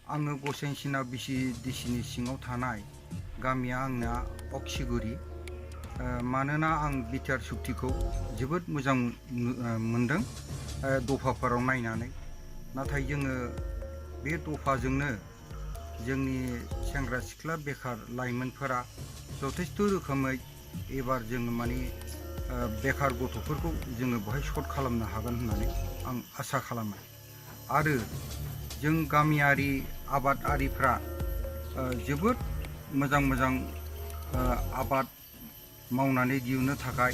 आङो गसाइसिना बिसिडिसिनि सिङाव थानाय गामिया आंना अक्सिगुरि। मानोना आं बिटिआर सुक्तिखौ जोबोद मोजां मोनदों दफाफोराव नायनानै। नाथाय जोङो बे दफाजोंनो जोंनि सेंग्रा सिख्ला बेखार लाइमोनफोरा जथेस्थ रोखोमै एबार जोङो माने बेखार गथ'फोरखौ जोङो बेहाय सर्ट खालामनो हागोन होननानै आं आसा खालामो। आरो जों गामियारि आबादारिफ्रा जोबोद मोजां मोजां आबाद मावनानै दिहुननो थाखाय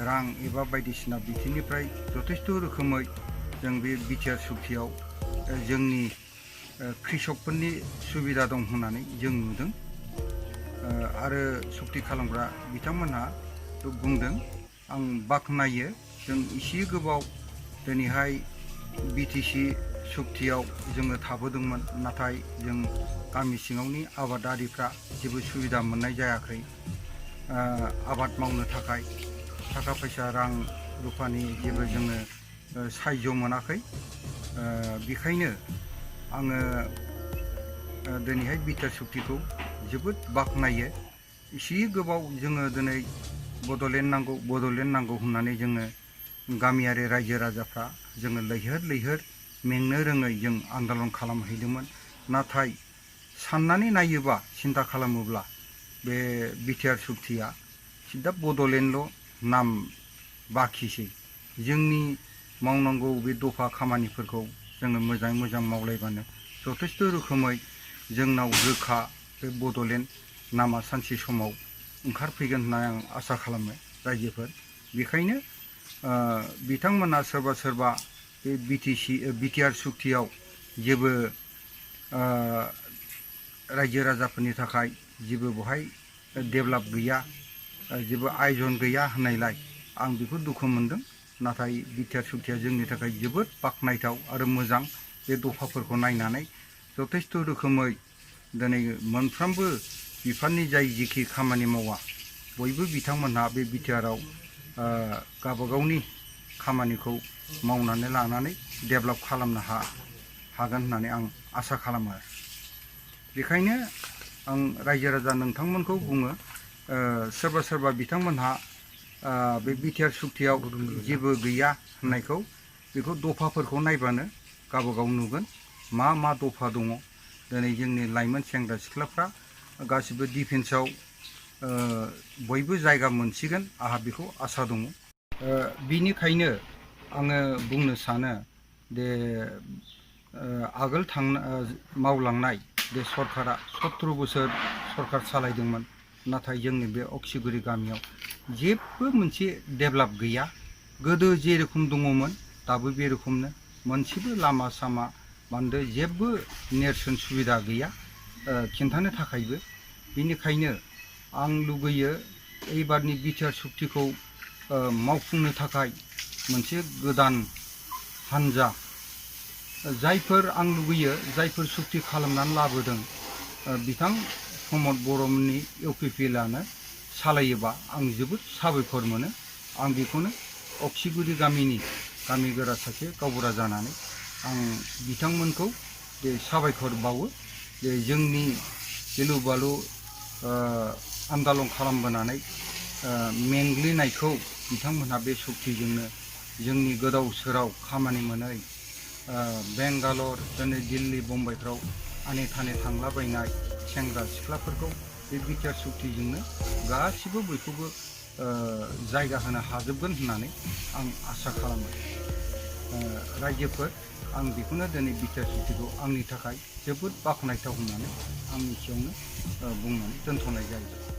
रां एबा बायदिसिना बिथिंनिफ्राय जथेस्थ रोखोमै जों बे बिटिआर सुक्तियाव जोंनि कृषकफोरनि सुबिदा दं होननानै जों नुदों। आरो सुक्ति खालामग्रा बिथांमोनहा बुंदों, आं बाख्नायो। जों एसे गोबाव दिनैहाय बिटिसि सुक्तियाव जोङो थाबोदोंमोन, नाथाय जों गामि सिङावनि आबादारिफ्रा जेबो सुबिदा मोननाय जायाखै। आबाद मावनो थाखाय थाखा फैसा रां रुफानि जेबो जोङो साहाय्य मोनाखै। बेखायनो आङो दिनैहाय बिटिआर सुक्तिखौ जोबोद बाख्नायो। एसे गोबाव जोङो दिनै बड'लेण्ड नांगौ होननानै जोङो गामियारि रायजो राजाफ्रा जोङो लैहोर लैहोर मेंनो रोङै जों आन्दालन खालामहैदोंमोन। नाथाय साननानै नायोबा, सिन्था खालामोब्ला बे बिटिआर सुक्तिया सिदा बड'लेण्डल' नाम बाखिसै। जोंनि मावनांगौ बे दफा खामानिफोरखौ जोङो मोजाङै मोजां मावलायबानो जथेस्थ रोखोमै जोंनाव रोखा बे बड'लेण्ड नामा सानसे समाव ओंखारफैगोन होननानै आं आसा खालामो रायजोफोर। बेखायनो बिथांमोना सोरबा बे बिटिआर सुक्तियाव जेबो रायजो राजाफोरनि थाखाय जेबो बहाय डेभेलप गैया, जेबो आयजन गैया होननायलाय आं बेखौ दुखु मोनदों। नाथाय बिटिआर सुक्तिया जोंनि थाखाय जोबोद बाख्नायथाव आरो मोजां। बे दफाफोरखौ नायनानै जथेस्थ रोखोमै दिनै मोनफ्रोमबो बिफाननि जाय जिखि खामानि मावा, बयबो बिथांमोनहा बे बिटिआरआव गावबागावनि खामानिखौ मावनानै लानानै डेभेलप खालामनो हागोन होननानै आं आसा खालामो। बेखायनो आं रायजो राजा नोंथांमोनखौ बुङो, सोरबा बिथांमोनहा बे बिटिआर सुक्तियाव जेबो गैया होननायखौ बेखौ दफाफोरखौ नायबानो गावबागाव नुगोन मा दफा दङ। दिनै जोंनि लाइमोन सेंग्रा सिख्लाफ्रा गासिबो डिफेन्सआव बयबो जायगा मोनसिगोन, आंहा बेखौ आसा दङ। बिनिखायनो आङो बुंनो सानो दे आगोल मावलांनाय बे सरकारा 17 बोसोर सरकार सालायदोंमोन, नाथाय जोंनि बे अक्सिगुरि गामियाव जेबो मोनसे डेभेलप गैया। गोदो जेरखम दङमोन दाबो बे रोखोमनो, मोनसेबो लामा सामा बान्दो जेबो नेरसोन सुबिदा गैया खिन्थानो थाखायबो। बेनिखायनो आं लुगैयो एबारनि बिटिआर सुक्तिखौ मावफुंनो थाखाय मोनसे गोदान हान्जा, जायफोर आं लुगैयो जायफोर सुक्ति खालामनानै लाबोदों बिथां प्रमद बर'मोननि इउपिपिएलआनो सालायोबा आं जोबोद साबायखर मोनो। आं बेखौनो अक्सिगुरि गामिनि गामिगोरा सासे गावबुरा जानानै आं बिथांमोनखौ बे साबायखर बावो जे जोंनि गिलु बालु आन्दालन खालामबोनानै मेंग्लिनायखौ बिथांमोनहा बे सुक्तिजोंनो जोंनि गोदाव सोराव खामानि मोनै बेंगालर दिनै दिल्ली बम्बाइफ्राव आने थाने थांलाबायनाय सेंग्रा सिख्लाफोरखौ बे बिटिआर सुक्तिजोंनो गासिबो बयखौबो जायगा होनो हाजोबगोन होननानै आं आसा खालामो। रायजोफोर, आं बेखौनो दिनै बिटिआर सुक्तिखौ आंनि थाखाय जोबोद बाख्नायथाव होननानै आं एसेयावनो बुंनानै दोनथ'नाय जायो।